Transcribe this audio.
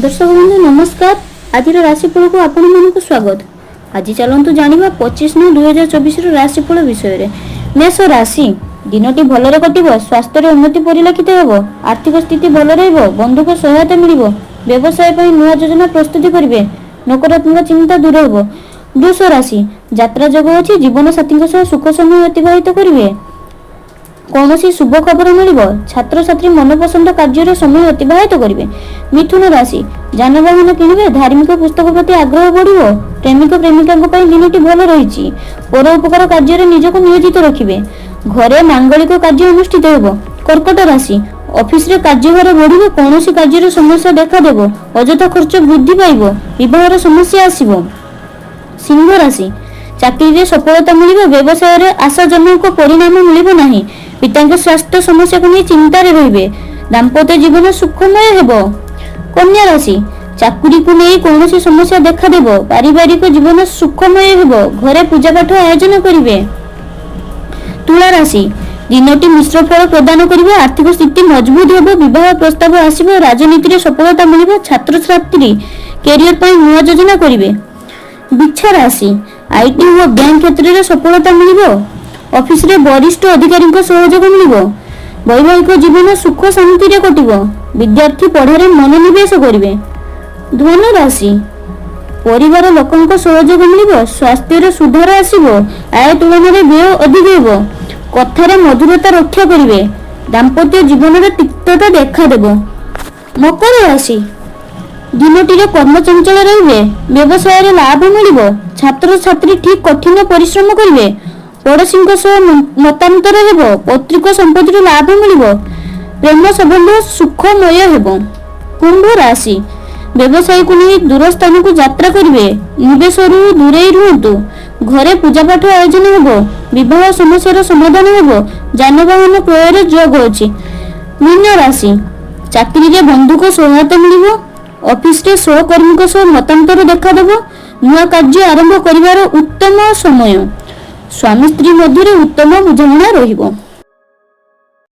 ଦର୍ଶକ ବନ୍ଧୁ, ନମସ୍କାର। ଆଜିର ରାଶିଫଳକୁ ଆପଣମାନଙ୍କୁ ସ୍ୱାଗତ। ଆଜି ଚାଲନ୍ତୁ ଜାଣିବା 25/9/2024ର ରାଶିଫଳ ବିଷୟରେ। ମେଷ ରାଶି, ଦିନଟି ଭଲରେ କଟିବ। ସ୍ୱାସ୍ଥ୍ୟରେ ଉନ୍ନତି ପରିଲକ୍ଷିତ ହେବ। ଆର୍ଥିକ ସ୍ଥିତି ଭଲ ରହିବ। ବନ୍ଧୁଙ୍କ ସହାୟତା ମିଳିବ। ବ୍ୟବସାୟ ପାଇଁ ନୂଆ ଯୋଜନା ପ୍ରସ୍ତୁତି କରିବେ। ନକାରାତ୍ମକ ଚିନ୍ତା ଦୂର ହେବ। ବୃଷ ରାଶି, ଯାତ୍ରା ଯୋଗ ଅଛି। ଜୀବନ ସାଥୀଙ୍କ ସହ ସୁଖ ସମୟ ଅତିବାହିତ କରିବେ। କୌଣସି ଶୁଭ ଖବର ମିଳିବ। ଛାତ୍ରଛାତ୍ରୀ ମନପସନ୍ଦ କାର୍ଯ୍ୟରେ ସମୟ ଅତିବାହିତ କରିବେ। ମିଥୁନ ରାଶି, ଯାନବାହନ କିଣିବେ। ଧାର୍ମିକ ପୁସ୍ତକ ପ୍ରତି ଆଗ୍ରହ ବଢିବ। ପ୍ରେମିକ ପ୍ରେମିକାଙ୍କ ପାଇଁ ଦିନଟି ଭଲ ରହିଛି। ପରୋପକାର କାର୍ଯ୍ୟରେ ନିଜକୁ ନିୟୋଜିତ ରଖିବେ। ଘରେ ମାଙ୍ଗଳିକ କାର୍ଯ୍ୟ ଅନୁଷ୍ଠିତ ହେବ। କର୍କଟ ରାଶି, ଅଫିସରେ କାର୍ଯ୍ୟଭାର ବଢିବ। କୌଣସି କାର୍ଯ୍ୟରେ ସମସ୍ୟା ଦେଖାଦେବ। ଅଯଥା ଖର୍ଚ୍ଚ ବୃଦ୍ଧି ପାଇବ। ବିବାହର ସମସ୍ୟା ଆସିବ। ସିଂହ ରାଶି, ଚାକିରିରେ ସଫଳତା ମିଳିବ। ବ୍ୟବସାୟରେ ଆଶାଜନକ ପରିଣାମ ମିଳିବ ନାହିଁ। ପିତାଙ୍କ ସ୍ୱାସ୍ଥ୍ୟ ସମସ୍ୟାକୁ ନେଇ ଚିନ୍ତାରେ ରହିବେ। ଦାମ୍ପତ୍ୟ ଜୀବନ ସୁଖମୟ ହେବ। କନ୍ୟା ରାଶି, ଚାକିରିକୁ ନେଇ କୌଣସି ସମସ୍ୟା ଦେଖାଦେବ। ପାରିବାରିକ ଜୀବନ ସୁଖମୟ ହେବ। ଘରେ ପୂଜାପାଠ ଆୟୋଜନ କରିବେ। ତୁଳା ରାଶି, ଦିନଟି ମିଶ୍ର ଫଳ ପ୍ରଦାନ କରିବ। ଆର୍ଥିକ ସ୍ଥିତି ମଜବୁତ ହେବ। ବିବାହ ପ୍ରସ୍ତାବ ଆସିବ। ରାଜନୀତିରେ ସଫଳତା ମିଳିବ। ଛାତ୍ରଛାତ୍ରୀ କ୍ୟାରିୟର ପାଇଁ ନୂଆ ଯୋଜନା କରିବେ। ବିଛା ରାଶି, IT O bank କ୍ଷେତ୍ରରେ ସଫଳତା ମିଳିବ। ଅଫିସରେ ବରିଷ୍ଠ ଅଧିକାରୀଙ୍କ ସହଯୋଗ ମିଳିବ। ବୈବାହିକ ଜୀବନ ସୁଖ ଶାନ୍ତିରେ କଟିବ। ବିଦ୍ୟାର୍ଥୀ ପଢ଼ାରେ ମନୋନିବେଶ କରିବେ। ଧନୁ ରାଶି, ପରିବାର ଲୋକଙ୍କ ସହଯୋଗ ମିଳିବ। ସ୍ୱାସ୍ଥ୍ୟରେ ସୁଧାର ଆସିବ। ଆୟ ତୁଳନାରେ ବ୍ୟୟ ଅଧିକ ହେବ। କଥାରେ ମଧୁରତା ରକ୍ଷା କରିବେ। ଦାମ୍ପତ୍ୟ ଜୀବନରେ ତିକ୍ତତା ଦେଖାଦେବ। ମକର ରାଶି, ଦିନଟିରେ କର୍ମଚଞ୍ଚଳ ରହିବେ। ବ୍ୟବସାୟରେ ଲାଭ ମିଳିବ। ଛାତ୍ରଛାତ୍ରୀ ଠିକ କଠିନ ପରିଶ୍ରମ କରିବେ। ପଡ଼ୋଶୀଙ୍କ ସହ ମତାନ୍ତର ହେବ। ପୈତୃକ ସମ୍ପତ୍ତିରୁ ଲାଭ ମିଳିବ। ପ୍ରେମ ସମ୍ବନ୍ଧ ସୁଖମୟ ହେବ। କୁମ୍ଭ ରାଶି, ବ୍ୟବସାୟକୁ ନେଇ ଦୂର ସ୍ଥାନକୁ ଯାତ୍ରା କରିବେ। ନିବେଶରୁ ଦୂରେଇ ରୁହନ୍ତୁ। ଘରେ ପୂଜାପାଠ ଆୟୋଜନ ହେବ। ବିବାହ ସମସ୍ୟାର ସମାଧାନ ହେବ। ଯାନବାହନ କ୍ରୟରେ ଯୋଗ ଅଛି। ମୀନ ରାଶି, ଚାକିରିରେ ବନ୍ଧୁଙ୍କ ସହାୟତା ମିଳିବ। ଅଫିସରେ ସହକର୍ମୀଙ୍କ ସହ ମତାନ୍ତର ଦେଖାଦେବ। ନୂଆ କାର୍ଯ୍ୟ ଆରମ୍ଭ କରିବାର ଉତ୍ତମ ସମୟ। ସ୍ୱାମୀ ସ୍ତ୍ରୀ ମଧ୍ୟରେ ଉତ୍ତମ ବୁଝାମଣା ରହିବ।